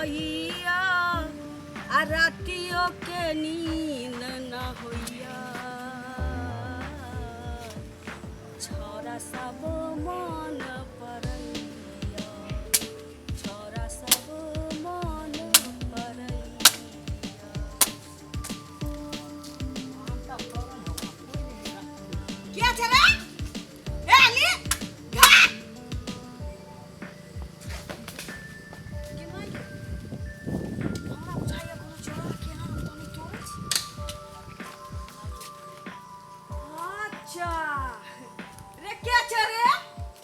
होइया आ रातियो के नींद न होइया छोरा सब मन परैया छोरा सब मन परैया। क्या छे रे? ए अली, घा! के मार गे? हमरा बुझाइया कोनो चोरा के आम तऽ नहि तोड़ै छै। अच्छा रे के छै रे?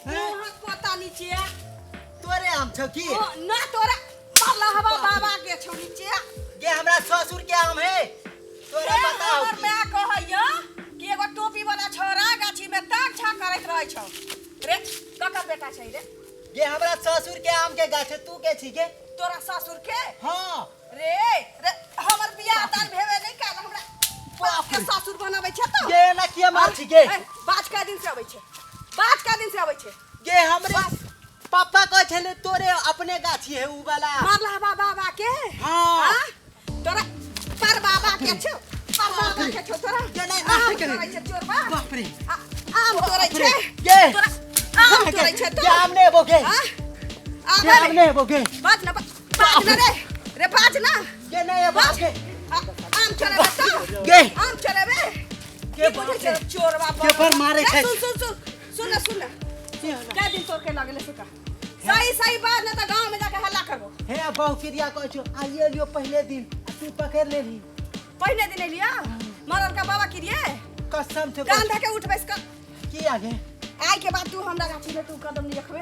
हैं? मुँहक पोता नीचे। तोरे आम छौ की? ओ, ना तोरा मरला हवा बाबा के छौ नीचे। गे हमरा ससुर के आम है तोरा ए, पता हो हमर की? माय कहैया कि एगो टोपी वाला छौड़ा गाछी में ताक झाक करैत रहै छौ। रे ककर बेटा छै रे? गे हमरा ससुर के आम के गाछ है तू के छी गे? तोरा ससुर के? हाँ। रे रे हमर बियाह दान भेबे नहीं कैल हमरा बाप के ससुर बनाबै छै तो। गे ना किया मार छी गे? ए, बाज कै दिन से अबै छै? बाज कै दिन से अबै छै? गे हमरे पापा कहै छले तोरे अपने गाछी है उ वाला। मारला हवा बाबा के? हाँ। हाँ? तोरा पर बाबा के छौ, पर बाबा के छौ तोरा। गे नहीं, आम नहीं तोड़ै छै चोरबा। बाप रे। आम तोड़ै छै। गे। तोरा आम तोड़ै छै तो। गे आम नहीं हेबो गे। हाँ? आम गे आम रे। नहीं हेबो गे। बाज ना, बाज ना रे। रे बाज ना। गे नहीं हेबो बाज। गे। आम चोरेबे तो। गे। आम चोरेबे। गे की बुझै बाप छै रे। चोरबा के पर मारे रे, छै। सुन सुन सुन सुन ना, सुन ना। कै दिन तोड़ के लगले सुका? सही सही बात ना तो गांव में जाके हल्ला करबो। हे बहु क्रिया कहै छौ आइए लियो पहले दिन आ तू पकड़ लेली। पहले दिन एलिया मरल का बाबा किरिए कसम से कान धके उठ बैस कर। की आगे? आइ के बाद तू हमरा गाछी में तू कदम नहीं रखबे।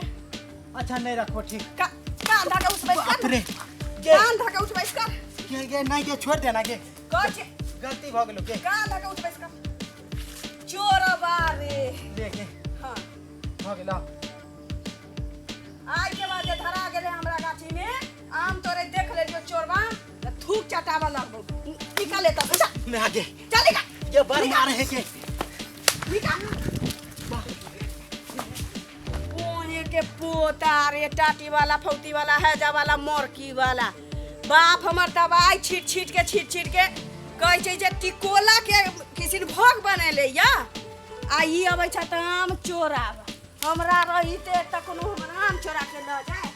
अच्छा नहीं रखबो ठीक। कान धके उठ बैस बाप कर। रे। गे। कान धके उठ बैस कर। गे गे नहीं गे छोड़ देना गे। कहै छै गलती भ गेलो गे। कान धके उठ बैस कर। चोरबा रे। ले गे। हाँ। भ गेलो। आइ के बाद जे धरा गेलै हमरा गाछी में आम तोरे देख लेलियो चोरबा त थूक चटाबऽ लगबो। निकाल ले तब चल। मैं आगे। चल निकाल। ये बड़ मारे है के। निकाल। कोने के पोता रे टाटी वाला फौती वाला हैजा वाला मोरकी वाला बाप हमर दवाई छीट छीट के छीट छीट के कहै छै जे टिकोला के किसी भोग बनेले या आ ई अबै छै तऽ आम चोराब। हमरा रहिते तऽ कोनो हमर आम चोरा के लऽ जाय।